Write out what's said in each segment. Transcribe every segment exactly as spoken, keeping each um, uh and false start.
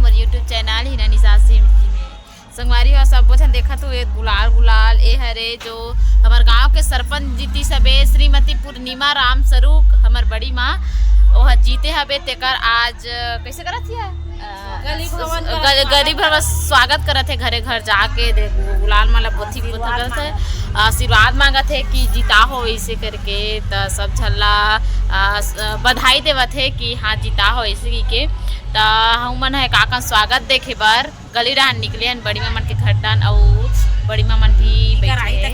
मोर YouTube channel Hina Nisha Singh ji में। संगवारी हो, सब झन देखत हो, ये गुलाल गुलाल, ए हरे जो हमर गांव के सरपंच जीतिस हबे, श्रीमती पूर्णिमा राम सरूख, हमर बड़ी माँ, ओह जीते हबे, तेकर आज, अ, कैसे करत हिया? अ, गली भवन स-, करत गल-, स्वागत गली भवन करत। स्वागत करत हे, घरे घर जाके दे गुलाल माला पोथी पोथी आशीर्वाद करत हे, मांगत। आशीर्वाद मांगत हे कि जीता हो ऐसे करके, त सब झन ला, अ, स-, बधाई देवत हे कि हाँ जीता हो ऐसे कहिके। त हमन ह काका स्वागत देखे बर गली डहान निकले हन, बड़ी माँ मन के घर डहान, अउ बड़ी माँ मन भी बैठे हे।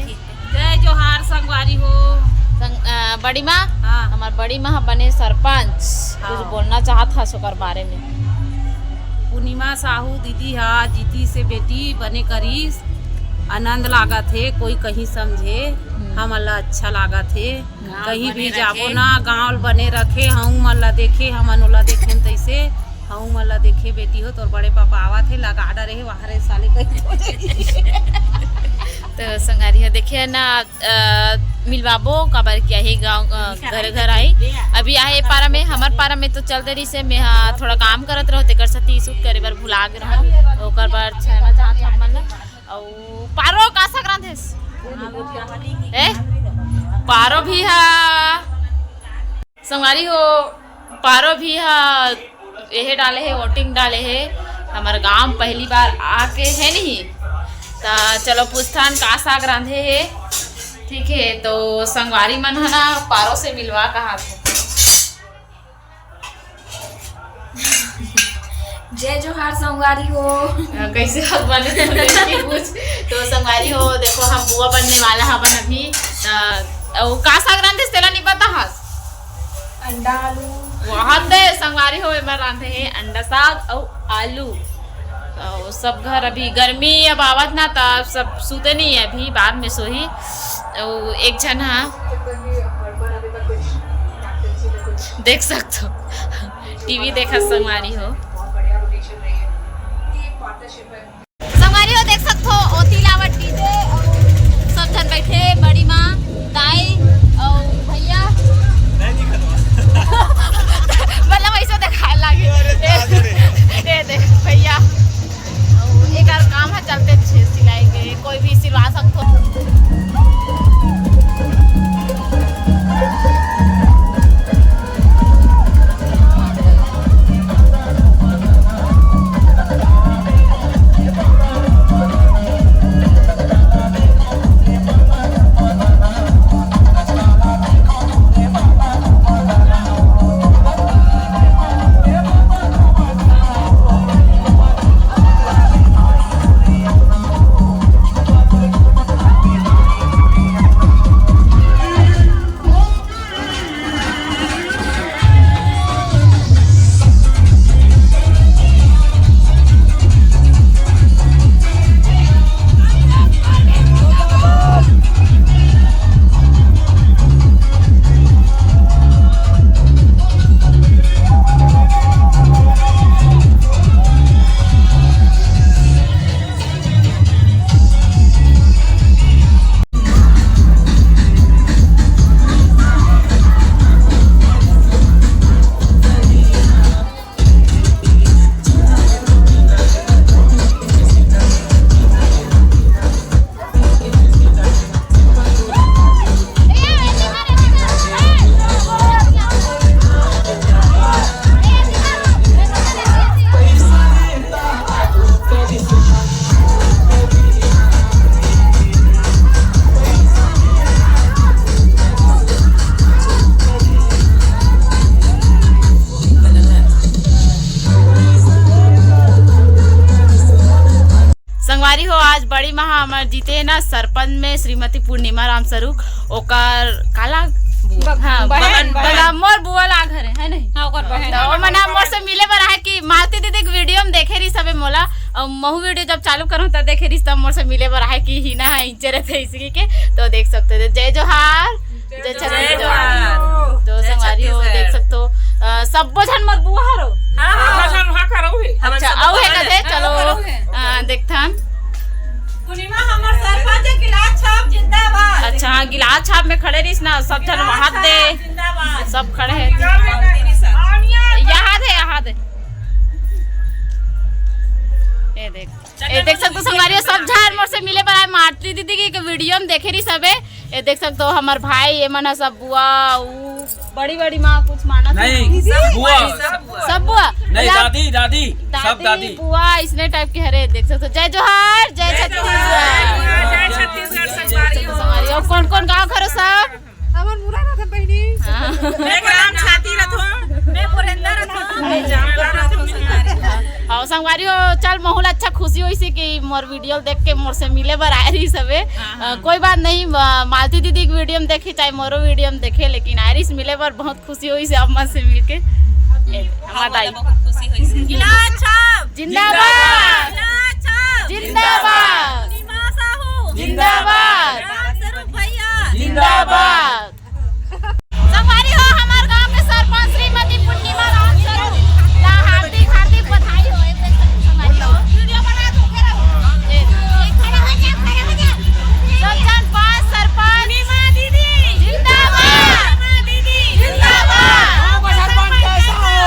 जय जोहार संगवारी हो। संग-, अ, बड़ी माँ, हाँ। हमर बड़ी माँ ह बने सरपंच, हाँ। कुछ बोलना चाहत हस ओकर बारे में? पूर्णिमा साहू दीदी ह जीतिस हे बेटी, बने करिस, आनंद लागत हे, कोई कहीं समझे, हम्म। हमन ला अच्छा लागत हे। गाँव कहीं बने भी जाबो रखे। ना, गाँव ल बने रखे, हमू मन ला देखे, हमन ओला देखेन तइसे, हमू मन ला देखे बेटी हो, तोर बड़े पापा आवत हे, लगा डरे हे, वहाँ रे साले कहीं हो जाही। तो संगवारी हो, देखिए ना, अ, मिलवाबो, काबर कि आही गाँव, अ, घर घर आही। अभी आहे पारा में, हमर पारा में तो चलते रहिसे, मैं हा थोड़ा काम करत रहो, तेकर सेती shoot करे बर भुला गे रहो, ओकर बर क्षमा चाहत हूँ आप मन ला। अउ पारो का साग रांधेस? ए? पारो भी हा। संगवारी हो, पारो भी हा एहे डाले हे, voting डाले हे। हमर गांव पहली बार आके हे नहीं, त चलो पूछथन का साग रांधे हे। ठीक हे, तो संगवारी मन ह ना पारो से मिलवा कहा थे। जय जोहार संगवारी हो। अ, कैसे हाथ बने तो नहीं पूछ। तो संगवारी हो, देखो हम बुआ बनने वाला हवन अभी। अ, अउ का साग रांधे तेला नहीं पता हस? अंडा आलू। वहाँ दे संगवारी हो, एमा रांधे हे अंडा साग अउ आलू। अउ सब घर अभी गर्मी अब आवत ना, त सब सूते नहीं है अभी, बाद में सोही। अउ एक झन हा देख सकथो, टीवी देखत संगवारी हो। संगवारी हो देख सकथो, ओती लावत डीजे अउ सब झन बैठे, बड़ी माँ, दाई अउ भैया। मतलब ऐसे देखाए लागे। अरे, दादा रे। ए देख भैया, अउ एकर काम ह चलते छे सिलाई के, कोई भी सिलवा सकथो। संगवारी हो, आज बड़ी महा हमर जीते ना सरपंच में श्रीमती पूर्णिमा राम सरुख, ओकर काला ब-, हाँ, बहन, बहन, बहन। बहन, मोर बुआ लाग हरे, है नहीं? हाँ, ओकर बहन। तो ओमन ह मोर से मिले बर आहे कि मालती दीदी के वीडियो में देखे रहिस हबे मोला, अउ महू वीडियो जब चालू करूँ त देखे रहिस, तब मोर से मिले बर आहे कि हिना है इंचे रहते इसकी के, तो देख सकते थे। जय जोहार, जय जय छत्तीसगढ़। जोहार। तो जय संगवारी हो, छत्तीसगढ़। देख सकते हो, अ, सब्बो झन मोर बुआ हरो। हाँ, हाँ। सब्बो झन वहाँ करो है। अच्छा, हमन सब अउ है बगल कथे, है। चलो, हाँ, करो है। अ, देखथन। पूर्णिमा हमर सरपंच है, गिलास छाप जिंदाबाद। अच्छा, हाँ, गिलास छाप में खड़े रहिस ना, सब झन गिलास वहाँ छाप दे। जिंदाबाद। सब खड़े हैं। गिलास छाप। यहाँ दे, यहाँ दे। देख, ए देख सकत हो संगवारी हो, सब झन मोर से मिले बर आए मालती दीदी के वीडियो में देखे रही सबे। ए देख सकत हो हमर भाई, ये मन ह सब बुआ, ऊ बड़ी बड़ी माँ कुछ मानत नहीं, नहीं। बुआ। सब बुआ। नहीं, मतलब दादी, दादी, सब दादी, दादी। बुआ, इसने टाइप के हरे। देख सकत हो, जय जोहार, जय जय छत्तीसगढ़। जोहार, जय छत्तीसगढ़, संगवारी हो। संगवारी हो, कौन कौन गाँव घर हो सब? हमर मुरा रथन बहिनी। हाँ। मैं ग्राम छाती रथो, मैं पुरेंद्र रथो, मैं जामला रथो संगवारी। हाँ, संगवारी हो, चल महू ल अच्छा खुशी होइसे कि मोर वीडियो देख के मोर से मिले बर आए रही सबे। हाँ, हाँ। अ, कोई बात नहीं, म-, मालती दीदी के वीडियो में देखे, चाहे मोरो वीडियो में देखे, लेकिन आए रही मिले बर बहुत खुशी होइसे आप मन से मिलके। ए, हमार दाई। बहुत खुशी होइसे। इलाज छाप। जिंदाबाद। इलाज छाप। जिंदाबाद। निमा साहू। जिंदाबाद। राम स्वरूप भैया। जिंदाबाद। संगवारी हो, हमार गांव के सरपंच श्रीमती पूर्णिमा राम स्वरूप ला हार्दिक, हार्दिक बधाई हो। एक बेर संगवारी हो, वीडियो बना दो, खड़ा हो। ए, खड़ा हो जा, खड़ा हो जा। सब जन पास सरपंच पूर्णिमा दीदी जिंदाबाद। पूर्णिमा दीदी जिंदाबाद। गांव का सरपंच कैसा हो?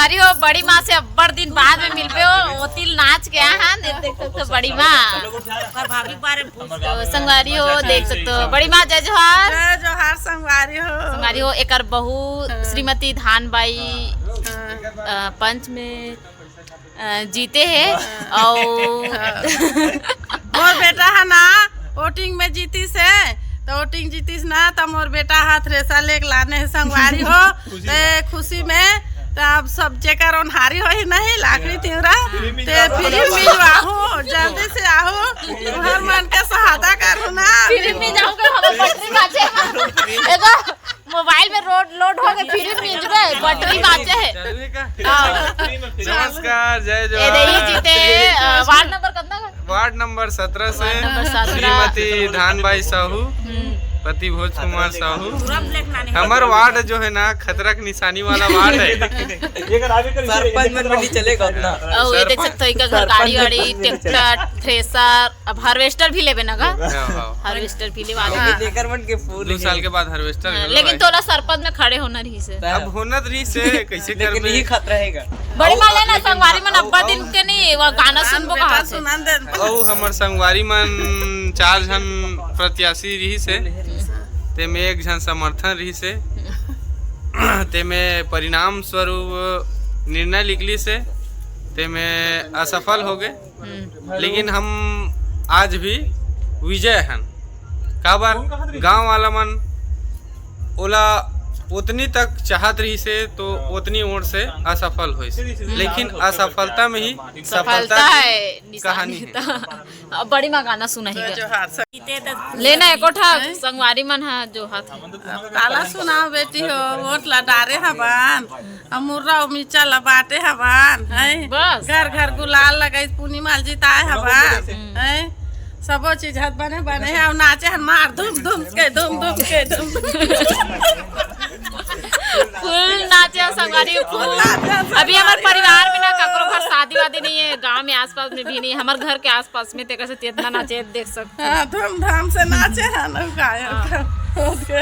अरे हो, बड़ी माँ से अब्बड़ दिन बाद में मिलबे हो, ओतिल नाच के आए हैं, देख, देख सकते हो बड़ी माँ। ओकर भाभी के बारे में पूछ। तो संगवारी हो, देख सकते हो बड़ी माँ, जय जोहार। जय जोहार संगवारी हो। संगवारी हो, एकर बहू हाँ। श्रीमती धानबाई हाँ। अ, पंच में अ, जीते हे। अउ मोर बेटा ह ना वोटिंग में जीतिस हे, त वोटिंग जीतिस ना, त मोर बेटा ह थ्रेसर लेके लाने हे संगवारी हो। ते खुशी में त अब सब जेकर ओनहारी होही नहीं लाकड़ी तिवरा, ते फ्री मिलवाहू, जल्दी से आहू, तुहर मन के सहायता करू ना। फ्री में जाऊंगा, हम पटरी बाजे। एगो मोबाइल में लोड, लोड हो गए, फ्री में मिलबे, पटरी बाजे हे। चलबे का? हाँ। नमस्कार, जय ए, जोहार। दे, ये जीते, अ, वार्ड नंबर कितना है? वार्ड नंबर सत्रह से वार्ड नंबर सत्रह। श्रीमती धानबाई साहू, हम्म। पति भोज कुमार साहू। हमर वार्ड जो है ना, खतरा के निशानी वाला वार्ड है। सरपंच मन में नहीं चलेगा उतना। ओ, ये देख सरपंच, सकते हो, इनका घर गाड़ी वाड़ी, ट्रैक्टर, थ्रेसर, अब हार्वेस्टर भी लेबे ना गा? हाँ, हाँ। हार्वेस्टर भी लेवा हाँ। दे। एकर मन के फूल दो हे। साल के बाद हार्वेस्टर हाँ, घलो लेकिन आही। तोला सरपंच में खड़े होना रहिस हे। अब होना रहिस हे, कैसे लेकिन करबे? यही खतरा रहेगा। बड़ी माँ लेना संगवारी मन अब्बा दिन के नहीं, वो गाना सुनबो कहाँ से? सुना दे। अउ हमर संगवारी मन चार झन प्रत्याशी रहिस हे, तेमे एक झन समर्थन रहिस हे, तेमे परिणाम स्वरूप निर्णय निकलिस हे, तेमे असफल हो गए। हम्म। लेकिन हम आज भी विजय हन। काबर? गांव वाला मन ओला ओतनी तक चाहत रहिस हे, तो ओतनी ओर से असफल होइस, लेकिन असफलता में ही सफलता सफलता की है निशानी कहानी है। तो अब बड़ी माँ गाना सुनाही जय कर। जोहार, सब लेना एको ठा संगवारी मन हा जो हाथ। काला सुनाव बेटी हो, वोट ला डारे हवन, अउ मुर्रा अउ मिर्चा ला बांटे हवन, हैं? बस। घर घर गुलाल लगाई, पूर्णिमा ल जिताए हवन, हम्म। हैं? सबो चीज हत बने बने हे, अउ नाचे हन मार धूम धूम के, धूम धूम के, धूम धूम के। फुल नाचे संगवारी, फुल। अभी हमर परिवार में ना ककरो घर शादी वादी नहीं है, गांव में आसपास में भी नहीं, हमर घर के आसपास में, तेकर से इतना नाचे देख सकते हैं। हाँ, धूमधाम से नाचे हन, अउ का है, हाँ। का?